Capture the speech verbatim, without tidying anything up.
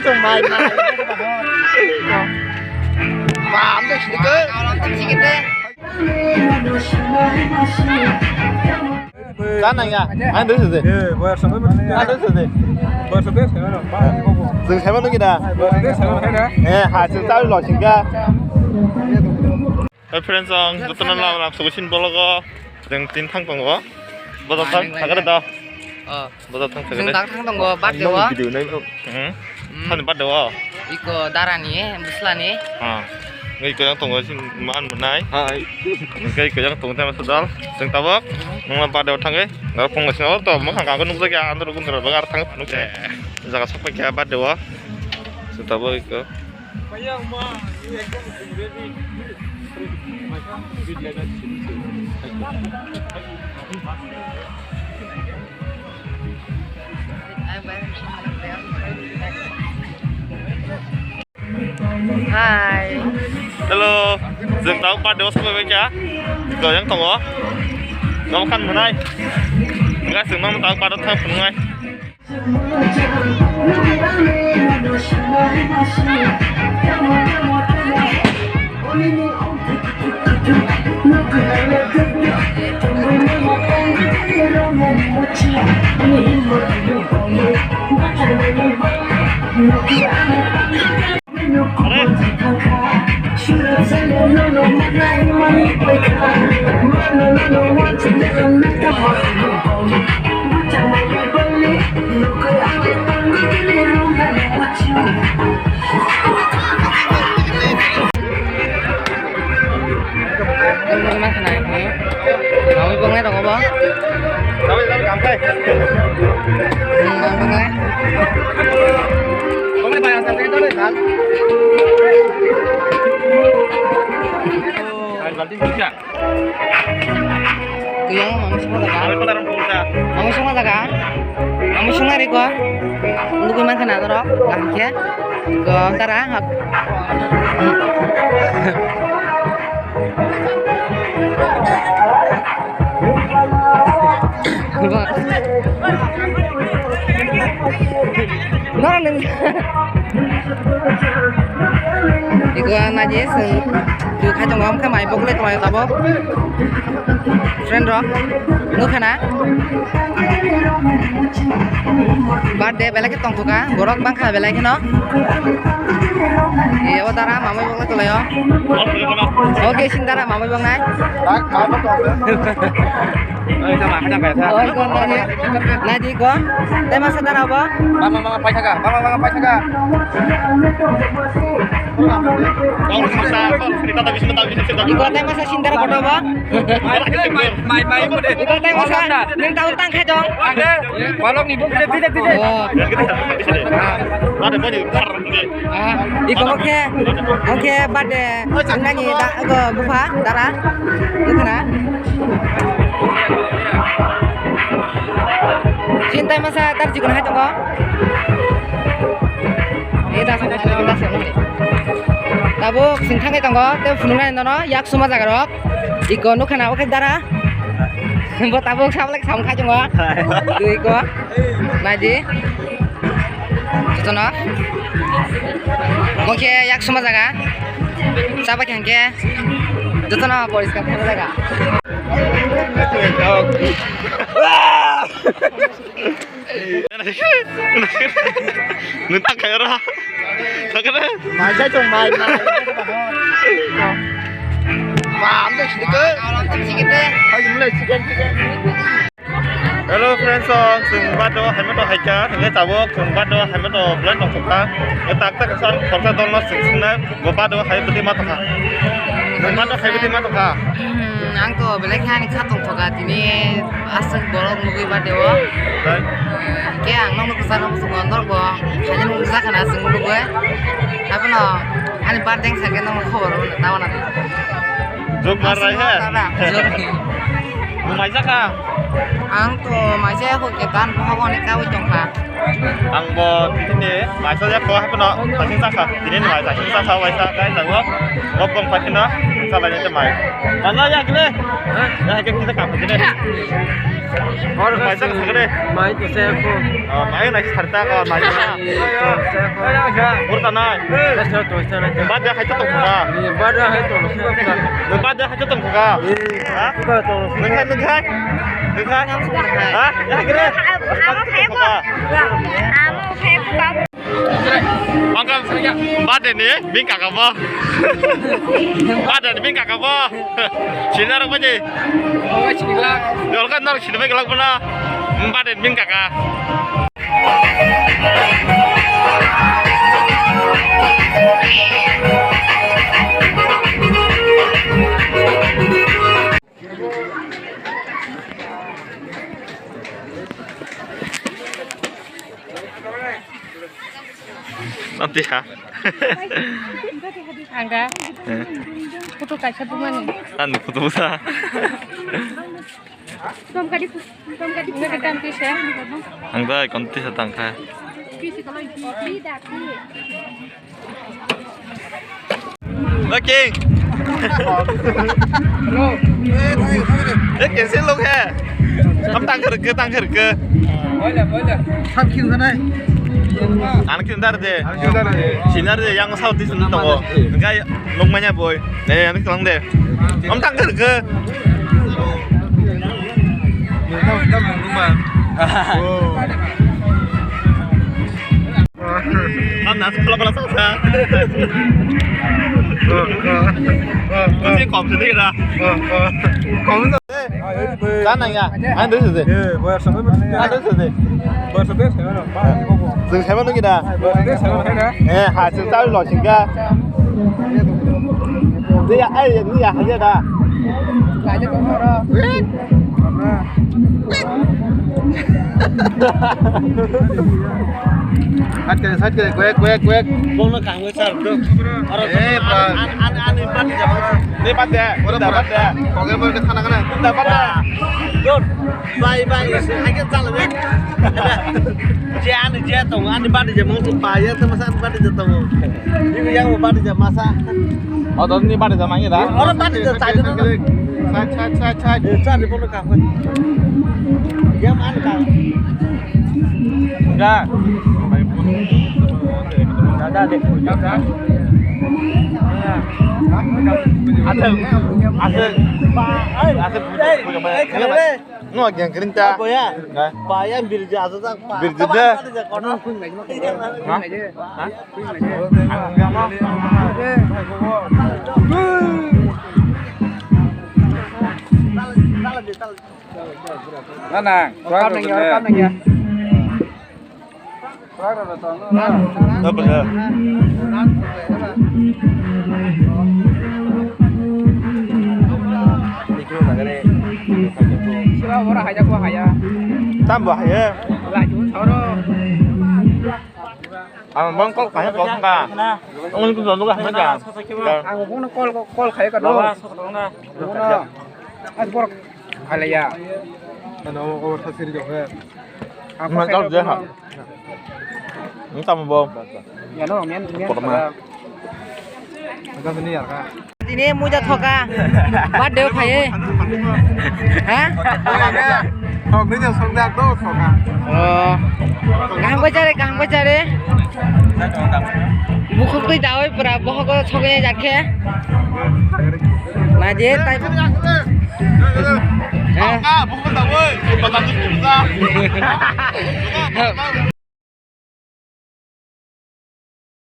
Mai, mai. Bam de sini ke. Jangan ya. Ando sih. Ando sih. Sing sama tu kita. Eh, hasil tahu lo singka. Hey friends, ang jotono lam lam sugusin bologo. Jeng tin thang tongo. Bodo thang thang da. Oh. Bodo thang thang. Jeng thang thang tongo, bad de wa. Video nai. Hmm. Thani bad de wa. Iko darani, buslani. Ha. Ngai ko yang tongo sin man manai. Hai. Ngai ko yang tongo tama sadal. Jeng tabok. Nang bad de thang e. Ngar pong sin or to mo khang ko nuk ja andro gun ro bagar thang nuk. Jaga sok pa kya bad de wa. Jeng tabok iko. Hai. Hello. Jeng tau bad de wa sok pa kya. Ko yang tongo. Kamu kan manai. Enggak sih, mau tau bad de thang manai. Ang bwrwi ma khna, hmm? Mamwi bwngnai rok obo? Hmm, bwngnai. Twi ang mamwi songma jaga. Mamwi songma jaga. Mamwi songna rikwa. Nugwi mankha na norok. Kaham khe. Gom tara. Norok nung. Iko naji sung tu khai tongo, wngkha mai bokle tongo tabok. Friend rok nukha na. Birthday belai khe tongthokha, borok bangkha belai kheno. Iyabo dara mamwi bokle tolaio. Oke, sing dara mamwi boknai. Oi, ko nani? Nadi ko? Tei masa dara bo? Mama, mama, paisa ka? Mama, mama, paisa ka? Iko tei masa sindara koto bo? Mai, mai, mai, mai, mai, mai. Iko tei masa ning tau tang khai dong. Balok ni buk, tidak, tidak, tidak. Oh. Ah, iko oke, oke, bade, nani da, go, bufa, dara, iko na. Sintai masa tar chikon hai tongo. Tabuk sing thangai tongo, te phunuknai nono, yak suma jaga rok. Iko nukha na, oke dara. Bo tabuk sablak sam khai tongo. Dui ko. Naidi. Jotono. Bo khe yak suma jaga. Chaba khe hwnkhe jotono poriskar khe jaga. Nung tak kaya ora. Sakare. Mai sai tong mai mai. Bam de sini ke. Hai mulai chicken chicken. Hello friends, song sung bado hai mato hai ka, nge tabok sung bado hai mato blend tong ka. Nge tak tak san khorsa dol no sing sing na, go bado hai bati mato ka. Sung bado hai bati mato ka. Hmm, ang to belai khe ani kha tong thoka tini aswk borok nugwi bade o. Hai. Ke ang nokno kwcharo bwswk mondor bo, khaina nukjak khana aswk nugwi. Abono ani birthday wngkha khe nokno khobor rwna ta wana. Jok mar rai he. Jok. Nung mai jaka? Ang to mai jaya kho khe, tan bo habo ni kawi tong kha. Ang bo tini ni mai jaya kho, hapono taching jaka. Tini ni mai taching jaka, waisa kai jago. Bok bong pakhino. Chala ni te mai. Chala ya kile. Ya ke kita kap kile. Or mai tak kile. Mai tu se ko. Oh, mai na sarta ko mai na. Or ta nai. Bas ya hai to tong ka. Bas ya hai to tong ka. Ha? Nung khai, nung khai. Nung khai. Ha? Ya kile. Amo khai ko. Amo khai ko. Uncle, birthday ni bini kaka bo. Birthday ni bini kaka bo. Sini arok baje. Oke, sini lak. Dol kan nor sini baje lak bona. Birthday ni bini kaka. Nanti ha. Angga. Eh. Photo kaisa bumani. Ani photo busa. Tom kadi, tom kadi. Ini kita nanti sih. Angga konti sa tangka. Looking. ये कैसे लोग हैं? हम tang khe rwkhe, tang khe rwkhe. Sab khin sanai. Ang khin dar de. Sinar de yang South East ni tongo. Enggak, lung manya boy. Eh, ang klang de. Om tang khe rwkhe. Ang na sekolah pala sasa. Kau sih kom sedih dah. Kom tu. Sana ya. Ang tu sedih. Ang tu sedih. Sing sama tu kita. Eh, hasil tahu lo singka. Dia ai ni ya aja dah. Sat kene, sat kene, kwek, kwek, kwek. Bono kangwe sar, bro. Eh, bro. An, an, an, an, bat de, bat de. Ni bat de, oro bat de. Koge bor ke thana kana. Da bat de. Good. Bye, bye. Age chalo, be. Je ani je to, ani bat de, mung tu pa, ya to masa bat de to. Ni yang bat de masa. Oh, to ni bat de mangi da. Oro bat de, sat, sat, sat, sat. Sat, sat, sat. Enggak. Ada deh. Asal, asal, asal. No, yang kering ta. Apa ya? Hah? Paya birja asa tak pa. Birja dah. Hah? Hah? Nana, rekam nang ya, rekam nang ya. Apa ya? Sila ora haya ko haya. Tambah ya. Laju soro. Ang bang kol kaya kok ka. Ang kun sonu ka hanya. Ang kun kol kol kaya ka do. As bor khalaya. Ano o thasiri jok he. Ang kol kaya. Ang tamo bo. Ya no, mian mian. Tini muja thoka. Birthday o phaiye. Ha? Thok ni je song jak do thoka. Oh. Kaham ko chare, kaham ko chare. Bukhuk twi dawi pura bohogo sogwi jakhe. Naje tai. Ha? Bukhuk dawi.